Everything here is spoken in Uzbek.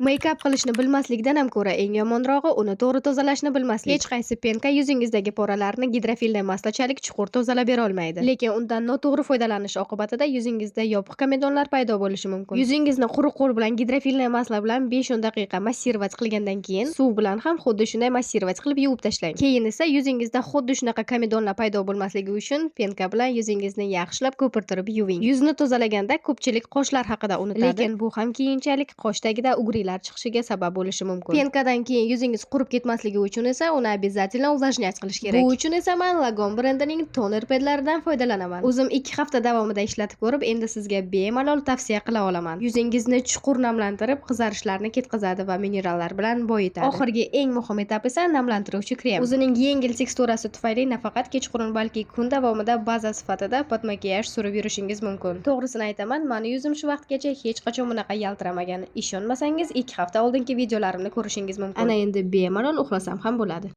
Make-up qilishni bilmaslikdan ham ko'ra eng yomonrog'i uni to'g'ri tozalashni bilmaslik. Hech qaysi пенка yuzingizdagi poralarni гидрофильный масло chalik chuqur tozalab bera olmaydi. Lekin undan noto'g'ri foydalanish oqibatida yuzingizda yopiq komedonlar paydo bo'lishi mumkin. Yuzingizni quruq qo'l bilan гидрофильный масло bilan 5-10 daqiqa массировать qilgandan keyin suv bilan ham xuddi shunday массировать qilib yuvib tashlang. Keyin esa yuzingizda xuddi shunaqa komedonlar paydo bo'lmasligi uchun пенка bilan yuzingizni yaxshilab ko'pirtirib yuving. Yuzni tozalaganda ko'pchilik qoshlar haqida unutadi. Lekin bu ham keyinchalik qosh tagida угри lar chiqishiga sabab bo'lishi mumkin. Пенка dan keyin yuzingiz qurib ketmasligi uchun esa uni обязательно увлажнять qilish kerak. Bu uchun esa man Lagom brendining toner pedlaridan foydalanaman. O'zim 2 hafta davomida ishlatib ko'rib, endi sizga bemalol tavsiya qila olaman. Yuzingizni chuqur namlantirib, qizarishlarni ketqazadi va minerallar bilan boyitadi. Oxirgi eng muhim etap esa namlantiruvchi krem. O'zining yengil teksturasi tufayli nafaqat kechqurun, balki kun davomida baza sifatida под макияж surib yurishingiz mumkin. To'g'risini aytaman, mani yuzim shu vaqtgacha hech qachon bunaqa yaltiramagan. Ishonmasangiz, 2 hafta oldingi videolarimni ko'rishingiz mumkin. Ana endi bemalol uxlasam ham bo'ladi.